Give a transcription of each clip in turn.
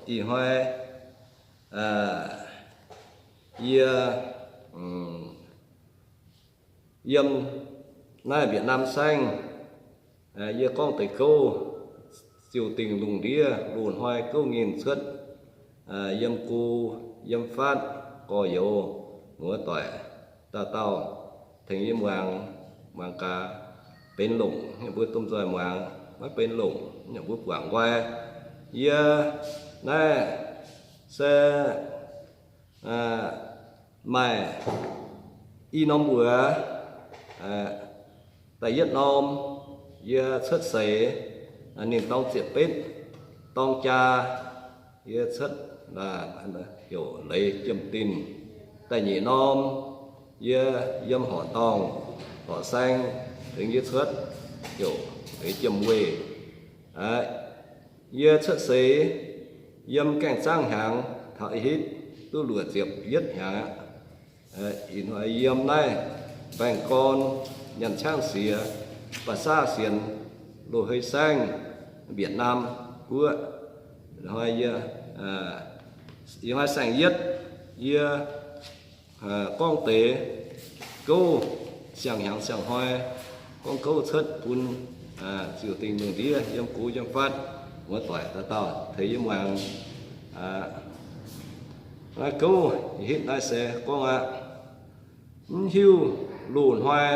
Ih hnoi yie yiem naaiv Việt Nam saengv, yie gorngv deix gouv ziouc dingh lungh ndiev loz-hnoi gouv nyinh cuotv yiem gu, yiem fatv, gorx-youz, muoz-doic, dauh dauh tengx yie muangx, muangx gaax, benx longc nyei mbuo domh nzoih muangx, maiv benx longc nyei mbuo buangc nqoi. Yie naaiv se maaih i norm wuoz. Da'yietv norm, yie cuotv seix, ninh dorng ziepc betv, dorng jaa, yie cuotv heuc Leiz Jiem Tinh. Da'nyeic norm, yie yiem horqc dorngh, horqc saeng, tengx yie cuotv, heuc Leiz Jiem Weih. Yie cuotv seix yiem gaeng zangv hnyangx, taux ih hitv duqv luoqc ziepc yietv hnyangx aqv. Ih hnoi yiem naaiv baengh gorn, nyanc qangv siex, ba'sa sienx, loz-hei saengv, Việt Nam guoqv. Hnoi yie, ih hnoi saeng-yietv, yie gorngv deix gouv siang-hnyangx siang-hnoi, gorngv gouv cuotv bun ziouc dingh lungh ndiev yiem gu yiem fatv, muoz-doic dauh dauh tengx yie muangx. Naaiv gouv hitv naaiv se gorngv aqv. Mv hiuv loz-hnoi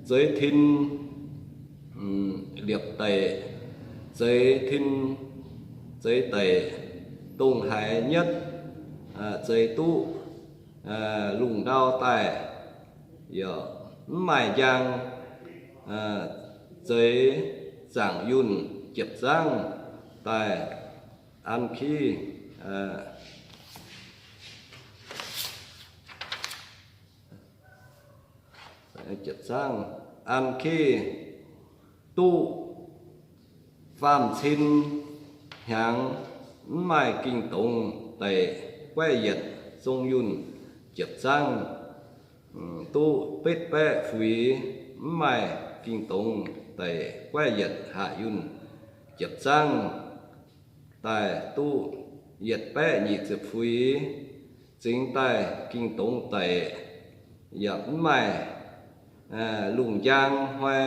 zeix tin liepc deic, zeix tin, zeix deic, dongh haaix nyetv zeix duqv lungh ndau daaih, yaac mv maaih njang, zeix zaangc yunh jiepc zangv daaih, an ki an ki duqv faam cin hnyangx, mv maaih ging dongz daic guaiv yietc zong yunh jiepc zangv, duqv betv baeqv fuix, mv maaih ging dongz daic guaiv yietc haac yunh jiepc zangv, daaih duqv yietc baeqv nyic ziepc fuix, zingx daaih ging dongz daic, yaac mv maaih lungh njang hnoi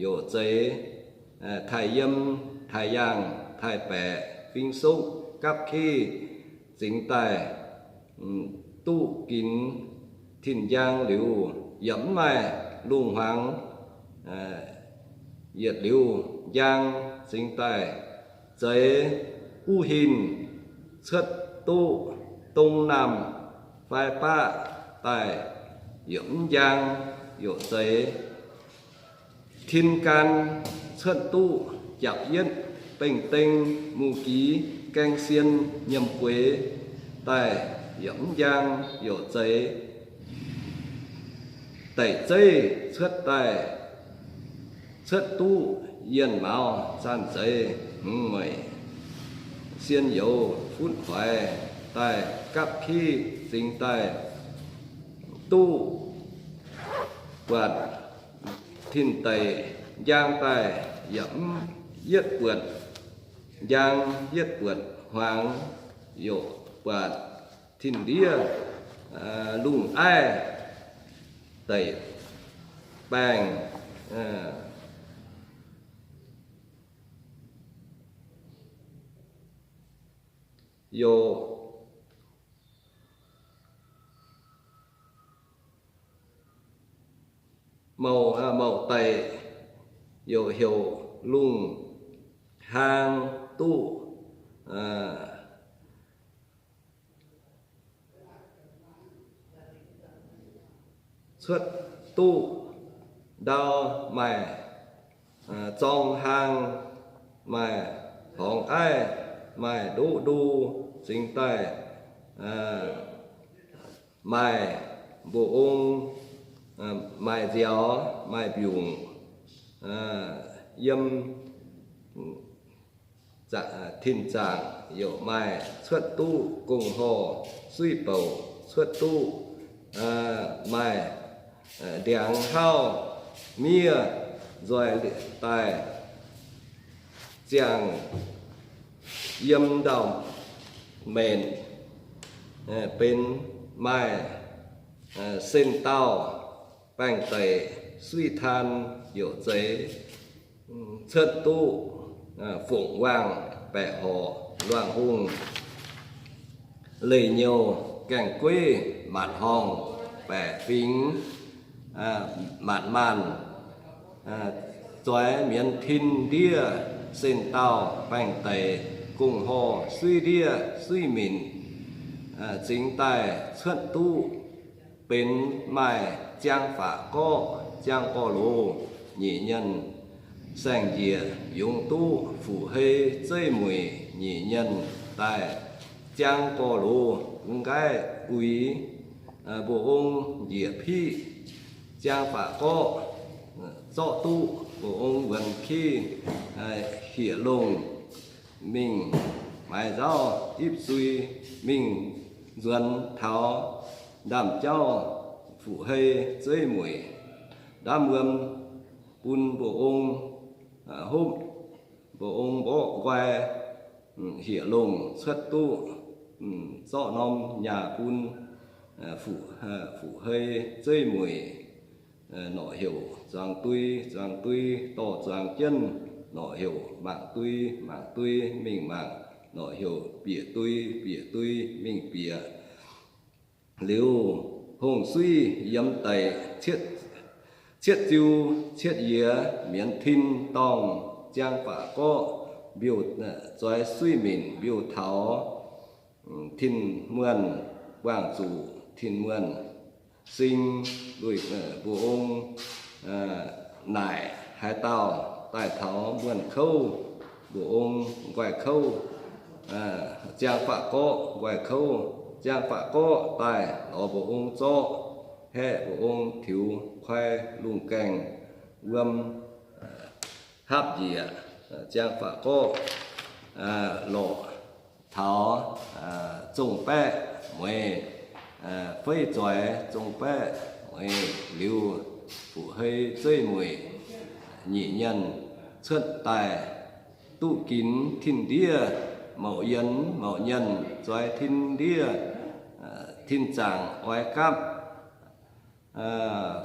youc zeix, taaih yiem, taaih yaangh, taaih baeqc, fing sokv, gapv kiv, zingx daaih duqv ginx tin-njang liuz, yaac mv maaih lungh hmuangx yietc liuz njang, zingx daaih zeix uv hinc cuotv duqv dong naamh fai baqv daaih, yaac mv njang youc zeix. Tin gan cuotv duqv japc yietv beng-deng, mungh giz, gaeng sien, nyiemc gueix daaih, yaac mv njang youc zeix. Daic zeiv cuotv daaih, cuotv duqv yienh mauz zaanh zeiz hmz mueic, sien youz futv hoix daaih, gapv kiv zingx daaih duqv buatc tin-deic njang daaih, yaac mv yietv buatc njang, yietv buatc hmuangx, youc buatc tin-ndiev lungh aiv deic baengh, youc mouc, mouc daic, youc heuc lungh hlaang duqv cuotv duqv ndau, maaih zorng hlaang, maaih horngz aiv, maaih ndoqv ndo, zingx daaih maaih mbuoqc ong, maaih nziaaux, maaih mbiungc, yiem tin-zaangc youc maaih cuotv duqv gong-horh, suiv-bouc cuotv duqv maaih ndiangx hauv, miev nzoih daaih ziangh yiem ndau-maenx benx maaih sen-dauh baengh deic, suiv taan youc zeix, cuotv duqv fongc waangh baeqc horc luangh hungh, leih nyouz gaengh gueiv maanc horngh baeqc fingx, maanc maanh, zoix mienz tin ndiev sen-dauh baengh deic, gong-horh suiv ndiev suiv minc, zingx daaih cuotv duqv benx maaih ziang faqv gorqv, ziang gorx-loz, nyic nyienh saeng-njiec yungz duqv fuqv-hei zeiv mueic, nyic nyienh daaih ziang gorx-loz, mv gaengh uix mbuoqc ong njiec piqv, ziang faqv gorqv zorqv duqv mbuoqc ong wuonx kiv, hieqc longh mingh maaiz nzauv ipv zui, mingh nzuonx taux ndaamv-jauv fuqv-hei zeiv mueic, ndaamv wuom bun mbuoqc ong hopv, mbuoqc ong mborqv nqoi, hieqc longh cuotv duqv, zorqv norm nyaah bun fuqv-hei zeiv mueic, norqc heuc zuangx dui, zuangx dui dorh zuangx jienv, norqc heuc mangc dui, mangc dui mingh mangc, norqc heuc bieqc dui, bieqc dui mingh bieqc. Liuz hungh suiv yiem deic cietv ziu cietv yiex mienz tin dorngh ziang faqv gorqv mbiouh, zoix suiv minc mbiouh taux tin muonh, buangh zuqc tin muonh sing, luih mbuoqc ong naaic haaix dauh daaih taux muonh kouv, mbuoqc ong nqoi kouv, ziang faqv gorqv nqoi kouv, ziang faqv gorqv daaih lorz mbuoqc ong zorqv, haeqv mbuoqc ong tiux koi lungh gaengh wuom hapv njiec, ziang faqv gorqv lorqc taux zong baeqv mueiz, feiv zoix zong baeqv mueiz liuz, fuqv-hei zeiv mueic nyic nyienh cuotv daaih duqv ginx tin ndiev mouc yienh mouc nyienh, zoix tin ndiev tin zaangc oix gapv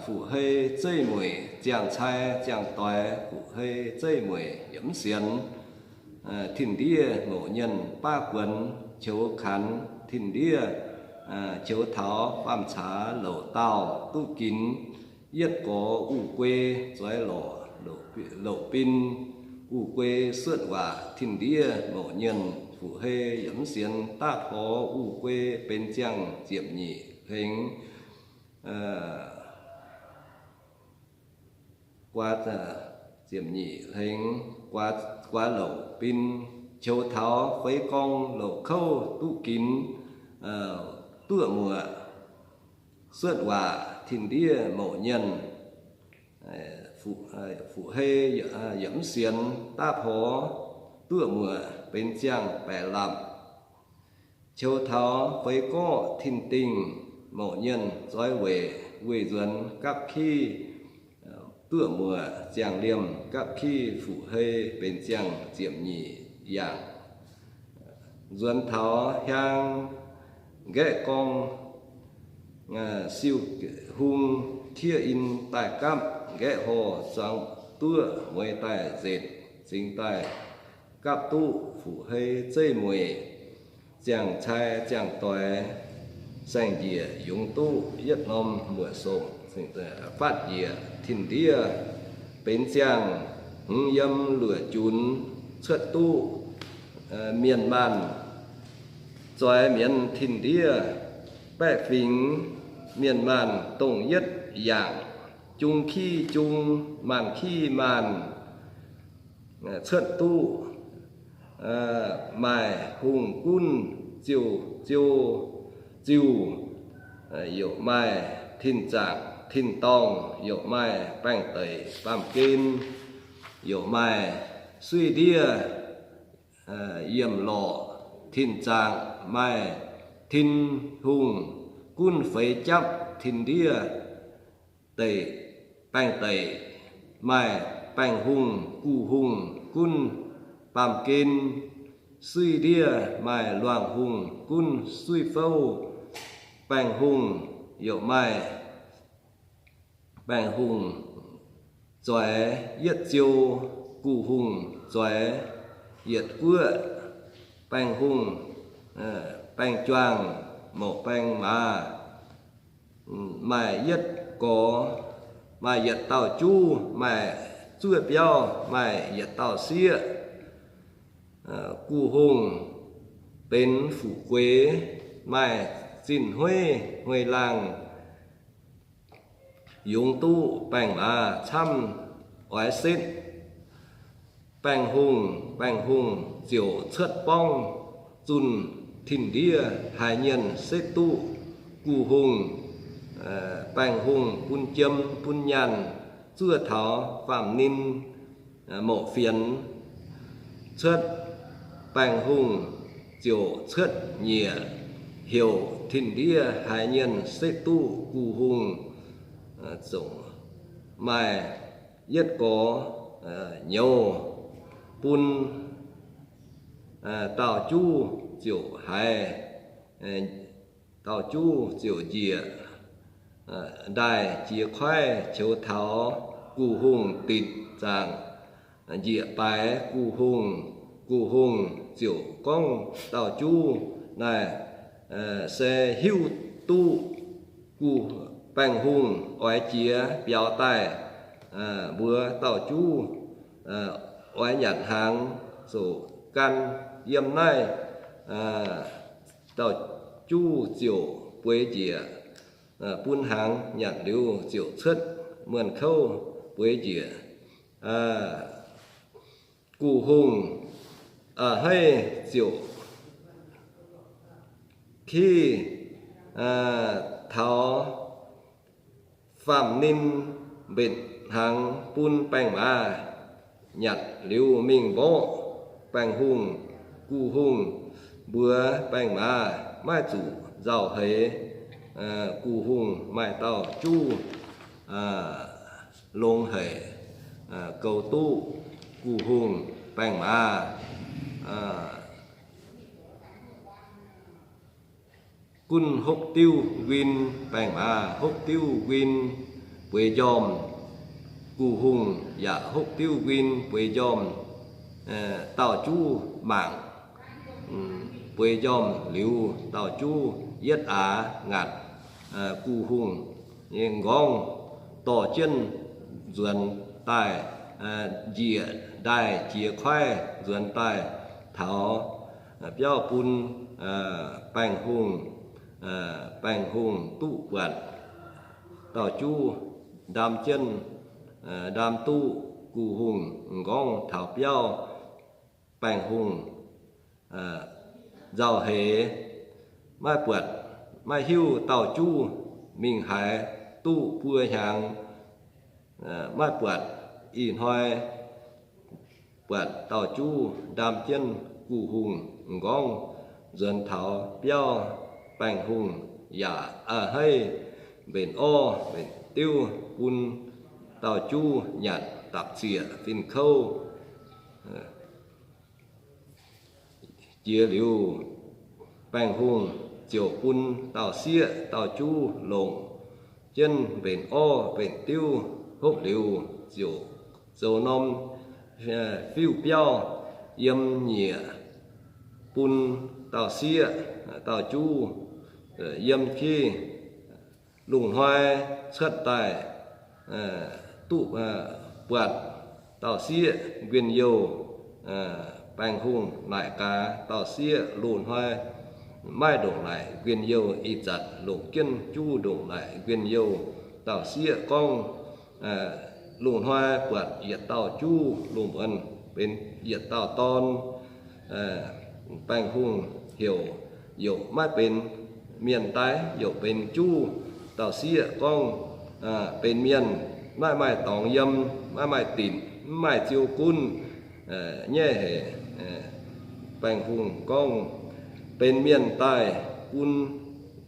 fuqv-hei zeiv mueic, ziangh cai ziangh doix fuqv-hei zeiv mueic yiemx sienx, tin ndiev mouc nyienh baav guonx, qoux kanx tin ndiev, qoux taux faam-caax louc daauh duqv ginx, yietv gorx uv guei zoix lorqc, louc bin uv guei suotv waac tin ndiev mouc nyienh fuqv-hei yiemx sienx daav porx uv guei benx ziangh ziepc nyeic hlengx, guaav ziepc nyeic hlengx, guaav louc bin, qoux taux feix gorngv louc kouv duqv ginx duoqv muoc, suotv waac tin ndiev mouc nyienh fuqv-hei yiemx sienx daav porx duoqv muoc benx ziangh baeqc lapc. Qoux taux feix gorqv tin dingh mouc nyienh zoix weic weih nzuonx gapv kiv duoqv muoc ziangh liemh gapv kiv fuqv-hei benx ziangh ziepc nyeic yaangc. Nzuonx taux hiaang nqaeqv gorngv siou hung kiev in daaih gapv, nqaeqv horh zuangx duoqv mueiz daaih nzetc, zingx daaih gapv duqv fuqv-hei zeiv mueic, ziangh cai ziangh doix saeng-njiec yungz duqv yietv norm muoc songc, fatv njiec tin ndiev benx ziangh hmz yiem luoqc junx cuotv duqv mienh maanh zoix mienz tin ndiev baeqv fingx, mienh maanh dongh yietv yaangc, jung kiv jung, maanh kiv maanh, cuotv duqv maaih hungh gunv ziouh ziouh ziouh, youc maaih tin zaangc tin dorngh, youc maaih baengh deic baamh gen, youc maaih suiv ndiev yiem lorqc, tin zaangc maaih tin hungh gunv feix japv tin ndiev deic, baengh deic maaih baengh hungh gu hungh gunv baamh gen, suiv ndiev maaih luangh hungh gunv suiv fouv. Baengh hungh yaac maaih baengh hungh zoix yietv ziou, gu hungh zoix yietc guoqv. Baengh hungh, baeng-juangh mouc baeng-maaz maaih yietv gorx, maaih yietc dauh juv, maaih zuov biauv, maaih yietc dauh sieqv. Gu hungh benx fuqv-gueix, maaih zinh hueiv hueih laangh, yungz duqv baeng-maaz camv oix setv. Baengh hungh, baengh hungh ziouc cuotv borngv zunh tin-ndiev haiz nyienh setv duqv gu hungh. Baengh hungh bun jiem bun nyaanh zuov taux faam-ninh mouc fienx cuotv. Baengh hungh ziouc cuotv nyieqc heuc tin-ndiev haiz nyienh setv duqv gu hungh. Zongc maaih yietv gorx nyouz bun dauh juv ziouc haiz, dauh juv ziouc njiec ndaaih jiex kuaaiv qoux taux gu hungh dinc zaangc. Njiec baaix gu hungh, gu hungh ziouc gorngv dauh juv, Naaiv se hiuv duqv gu, baengh hungh oix jiex biaux daaih mbuox dauh juv oix nyanc hnaangx ziouc gan yiem naaiv. Dauh juv ziouc bueix njiec bun hnaangx nyanc liuz ziouc cuotv muonh kouv bueix njiec. Gu hungh a'hneiv ziouc kiv taux faam-ninh mbenc hnaangx bun baeng-maaz nyanc liuz mingh mborqv baengh hungh. Gu hungh mbuox baeng-maaz maiv zuqc nzauh heix. Gu hungh maaih dauh juv longx haic, goux duqv gu hungh baeng-maaz gunv hopv diuv nquin. Baeng-maaz hopv diuv nquin bueix njormh, gu hungh yaac hopv diuv nquin bueix njormh. Dauh juv mangc bueix njormh liuz, dauh juv yietv aax ngaatc gu hungh nyei nqorngv dorh jienv nzuonx daaih, njiec ndaaih jiex kuaaiv nzuonx daaih taux biauv bun baengh hungh. Baengh hungh duqv buatc dauh juv ndaam jienv, ndaam duqv gu hungh nqorngv taux biauv. Baengh hungh nzauh heix, maiv buatc, maiv hiuv dauh juv mingh haaix, duqv buo hnyangx maiv buatc. Ih hnoi buatc dauh juv ndaam jienv gu hungh nqorngv nzuonx taux biauv. Baengh hungh yaac a'hneiv mbenc orv mbenc diuv bun dauh juv nyanc dapc ziec fin-kouv. Jiex liuz, baengh hungh ziouc bun dauh sieqv dauh juv longc jienv mbenc orv mbenc diuv. Hopv liuz ziouc zoux norm fiuv-biauv yiem nyieqc bun dauh sieqv dauh juv yiem kiv. Lungh hnoi cuotv daaih duqv buatc dauh sieqv nquin-youh. Baengh hungh naaic gaax dauh sieqv, lungh hnoi maiv ndongc naaic nquin-youh. Ih zanc longc jienv juv ndongc naaic nquin-youh. Dauh sieqv gorngv, lungh hnoi buatc yietc dauh juv lungh muonz benx yietc dauh dorn. Baengh hungh heuc, youc maiv benx mienh daaih, youc benx juv. Dauh sieqv gorngv, benx mienh, maiv maaih dorngx yiem, maiv maaih dinc, maiv maaih ziou gunv nyei haic. Baengh hungh gorngv, benx mienh daaih bun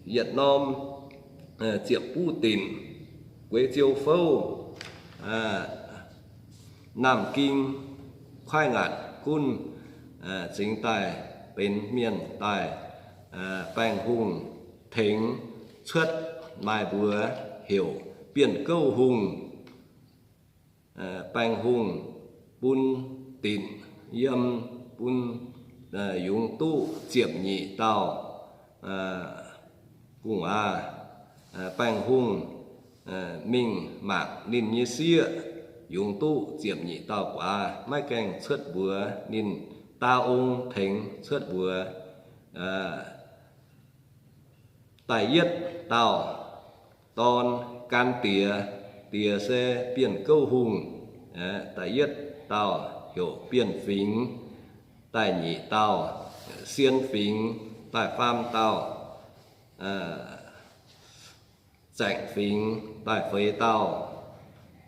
yietc norm ziepc buv dinc, gueix ziou fouv, naamh ging, kuaaiv ngaatc gunv, cingx daaih benx mienh daaih. Baengh Hungh tengx cuotv maaih mbuox heuc Bienh Gouv Hungh. Baengh Hungh bun dinc yiem, bun yungz duqv ziepc nyeic dauh gu'nguaaz. Baengh Hungh mingh mangc ninh nyei sieqv, yungz duqv ziepc nyeic dauh guaax maiv gaengh cuotv mbuox ninh, Daa Ong tengx cuotv mbuox. Da'yietv dauh dorn gan diex, diex se Bienh Gouv Hungh. Da'yietv dauh heuc Bienh Fingx, da'nyeic dauh Sien Fingx, da'faam dauh Zaengc Fingx, da'feix dauh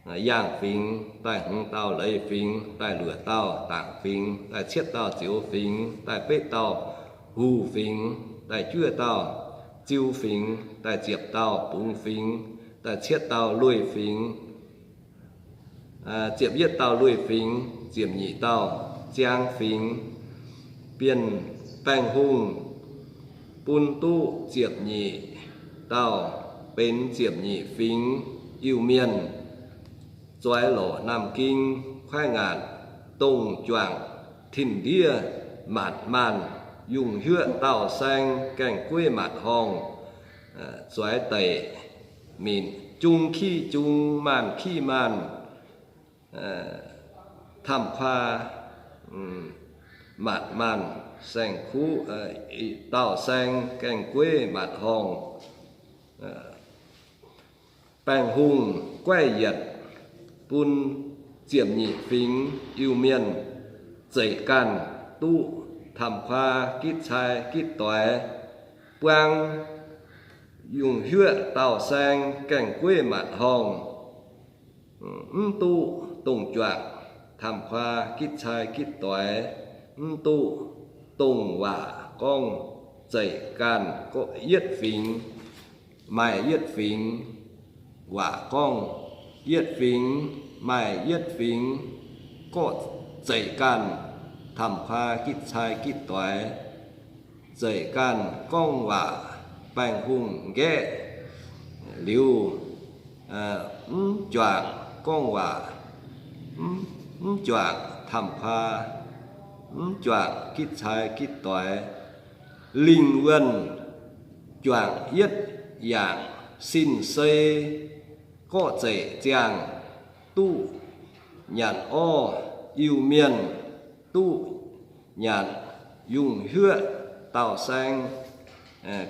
Yaangh Fingx, da'hmz dauh Leiz Fingx, da'luoqc dauh Dangc Fingx, da'cietv dauh Zioux Fingx, da'betv dauh Huv Fingx, da'juov dauh Ziu Fingx, da'ziepc dauh Bungx Fingx, da'cietv dauh Lueiz Fingx, ziepc yietv dauh Lueiz Fingx, ziepc nyeic dauh Ziang Fingx. Bienh, Baengh Hungh bun duqv ziepc nyeic dauh benx ziepc nyeic fingx Iu-Mienh, zueiz lorqc Naamh Ging kuaaiv ngaanc, dongh juangc tin-ndiev maanc maanh, yungh hiuoqv dauh saeng gaengh gueiv maanc horngh, zueiz deic minc, jung kiv jung, maanh kiv maanh, tamv kuaa maanc maanh, saeng-kuv, dauh saeng gaengh gueiv maanc horngh. Baengh Hungh guaiv yietc bun ziepc nyeic fingx Iu-Mienh zeic ganh duqv tamv kuaa gitv cai gitv doix, buang yungh hiuoqv dauh saeng gaengh gueiv maanc horngh. Mv duqv dongh juangc tamv kuaa gitv cai gitv doix, mv duqv dongh waac gorngv zeic ganh yietv fingx maaih yietv fingx waac gorngv, yietv fingx maaih yietv fingx gorngv zeic ganh tamv kuaa gitv cai gitv doix, zeic ganh gorngv waac. Baengh Hungh nqaeqv liuz, mv juangc gorngv waac, mv juangc tamv kuaa, mv juangc gitv cai gitv doix. Lingh wuonh juangc yietv yaac sin-sei gorngv zeic ziangh duqv nyanc orv. Iu-Mienh duqv nyanc yungh hiuoqv dauh saeng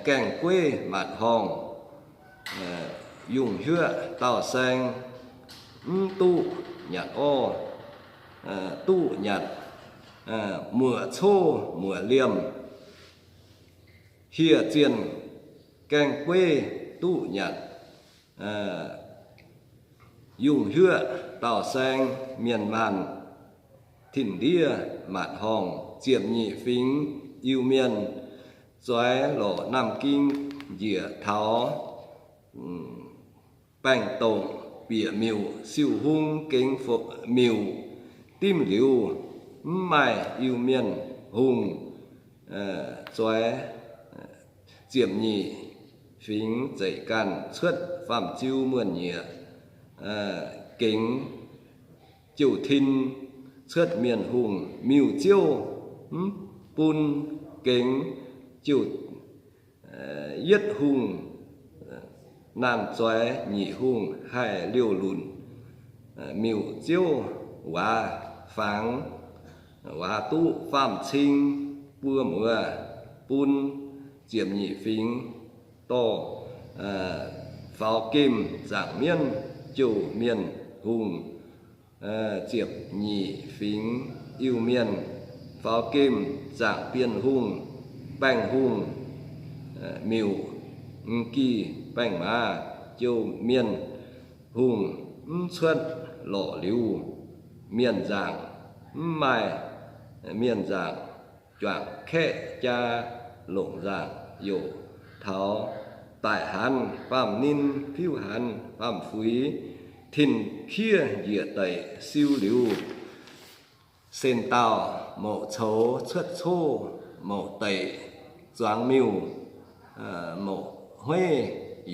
gaengh gueiv maanc horngh. Yungh hiuoqv dauh saeng mv duqv nyanc orv, duqv nyanc muoqc coqv muoqc liemh. Hieh zienh gaengh gueiv duqv nyanc yungh hiuoqv dauh saeng mienh maanh tin-ndiev maanc horngh. Ziepc nyeic fingx Iu-Mienh zueiz lorqc Naamh Ging njiec taux baengh dongc bieqc miuc, siou-hung gengx miuc dimv liuz, mv maaih Iu-Mienh hungh. Zueiz ziepc nyeic fingx zeic ganh cuotv faam-ziu muonh nyieqc, gengx jouh tin cuotv mienh hungh. Miuc-ziouv mv bun gengx jouh yietv hungh. Naanh zueiz nyic hungh haih liouh lunc. Miuc-ziouv waac fangx, waac duqv faam-cing buo muoz bun ziepc nyeic fingx dorh faaux gemh zaangc mienv jouh mienh hungh. Ziepc nyeic fingx Iu-Mienh faaux gemh zaangc Bienh Hungh, Baengh Hungh, miuc m'gih baeng-maaz jouh mienh hungh. Mv cuotv lorqc liuz, mienh nzaangc mv maaih. Mienh nzaangc juangc kaeqv jaa longc nzaangc youc taux daic hanx faam-ninh, fiuv hanx faam-fuix, tin-kiev njiec deic siou liuz, sen dauh mouc coux cuotv coqv, mouc deic zuangx miuh, mouc hueiv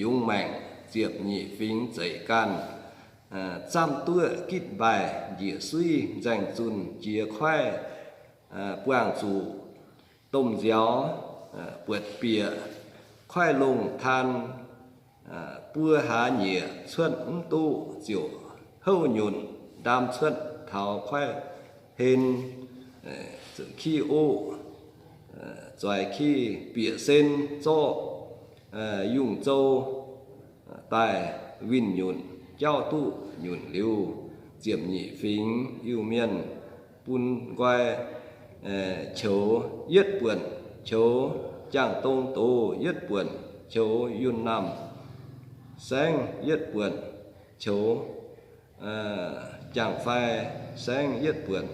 yungz maengc, ziepc nyeic fingx zeic ganh, zamv duqv gitv mbaih njiec suiv, nzaeng zunh jiex kuaaiv, buangh zuqc domh nziaaux, buatc bieqc kuaaiv longh taan, buo hlaax nyieqc cuotv mv duqv ziouc houv nyunc ndaam cuotv taux kuaaiv hlen, kiv oqv, zueiz kiv bieqc sen zorqv, yungh zou daaih winh nyunc, jauv duqv nyunc liuz, ziepc nyeic fingx Iu-Mienh bun nqoi qoux yietv buonc, qoux jangx-dong doz yietv buonc, qoux Yunh Naamh Saengv yietv buonc, qoux jangx-fai saengv yietv buonc,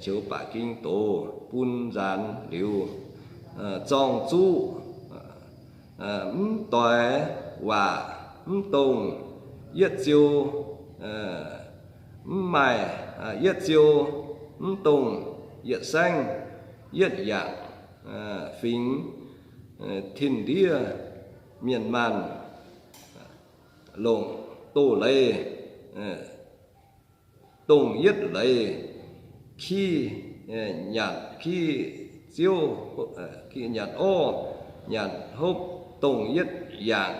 qoux ba'gingx doz bun nzaanx liuz, zorng zuqv mv doix waac mv dongh yietv ziou, mv maaih yietv ziou mv dongh yietc saengv yietv yangc fingx, tin-ndiev mienh maanh longc doz-leiz, dongh yietv leiz kiv nyanc, kiv ziouv, nyanc orv, nyanc hopv, dongh yietv yangc.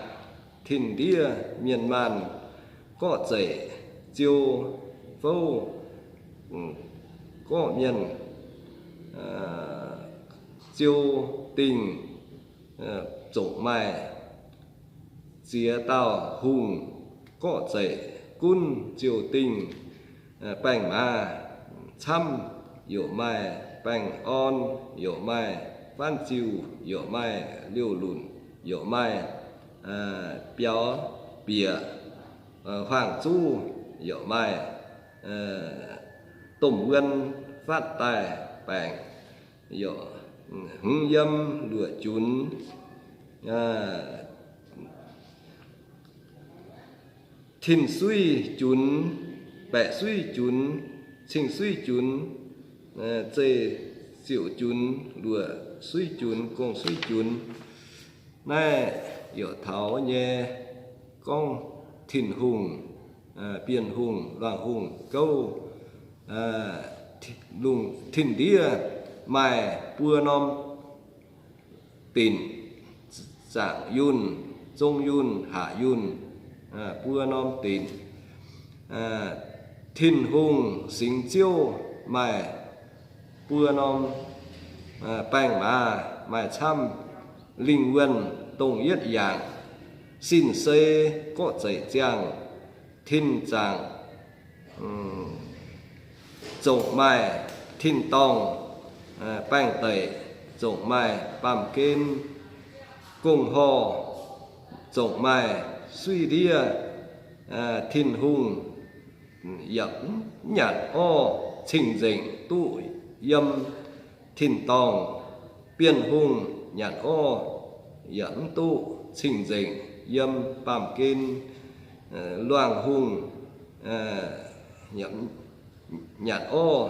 Tin-ndiev mienh maanh gorqv-zeic ziou fouv, gorqv-mienh ziou dingh, zongc maaih ziex dauh hungh, gorqv-zeic gunv ziou dingh, baengh maaz camv youc maaih, baengh orn youc maaih, faanv ziuh youc maaih, liouh lunc youc maaih, biaux bieqc, huaang-zuv youc maaih, domh wuon fatv daaih baengc, hmz yiem luoqc junx, tin-suiv junx, baeqc-suiv junx, cing-suiv junx, zei-ziouc junx, luoqc-suiv junx, gong-suiv junx. Naaiv youc taux nyei gorngv Tin-Hungh, Bienh Hungh, Luangh Hungh gouv. Tin-ndiev maaih buo norm dinc, zaangc yunh, zong yunh, haac yunh, buo norm dinc. Tin-Hungh singx ziouv maaih buo norm, baengh maaz maaih camv, lingh wuonh dongh yietv yangc, sin-sei gorqv-zeic ziangh, tin-zaangc zongc maaih, tin-dorngh baengh deic zongc maaih, baamh gen gong-horh zongc maaih, suiv-ndiev Tin-Hungh yaac mv nyanc orv cing-nzengc duqv yiem tin-dorngh. Bienh Hungh nyanc orv yaac mv duqv cing-nzengc yiem baamh gen. Luangh Hungh nyanc orv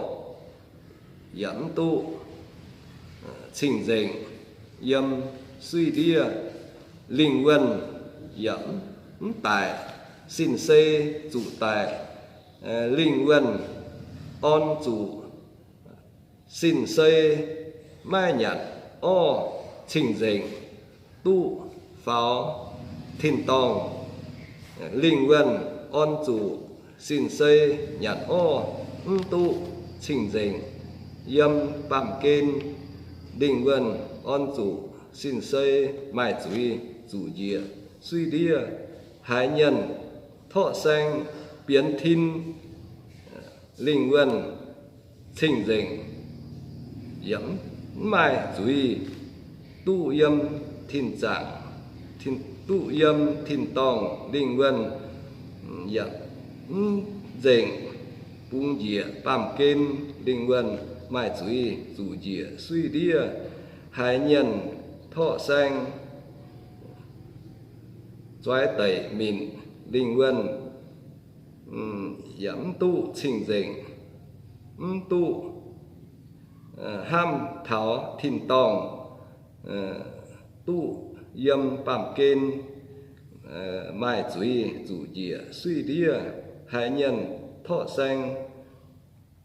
yaac mv duqv cing-nzengc yiem suiv-ndiev. Lingh wuonh yaac mv daic, sin-sei zuqc daic. Lingh wuonh orn zuqc sin-sei maiv nyanc orv cing-nzengc duqv faaux tin-dorngh. Lingh wuonh orn zuqc sin-sei nyanc orv mv duqv cing-nzengc yiem baamh gen. Lingh wuonh orn zuqc sin-sei maaih zuiz zuqc njiec suiv-ndiev. Haiz mienh torqv saeng bienx tin, lingh wuonh cing-nzengc yaac mv maaih zuiz duqv yiem tin-zaangc, duqv yiem tin-dorngh. Lingh wuonh yaac mv nzengc bungx njiec baamh gen. Lingh wuonh maaih zuiz zuqc njiec suiv-ndiev. Haiz mienh torqv saeng zueiz deic minc, lingh wuonh yaac mv duqv cing-nzengc, mv duqv hnamv taux tin-dorngh, duqv yiem baamh gen maaih zuiz zuqc njiec suiv ndiev, haiz mienh torqv saeng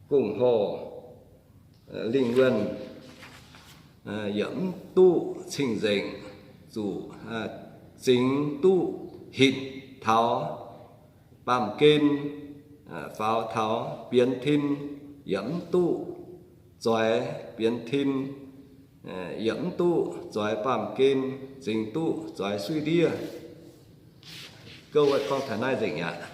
gong-horh lingh wuonh, yaac mv duqv cing-nzengc, zuqc zingx duqv hitc taux baamh gen, faaux taux bienx tin, yaac mv duqv zoix bienx tin, yaac mv duqv zoix baamh gen, zingx duqv zoix suiv ndiev. Gouv wuov gorngv taux naaiv nzengc aqv.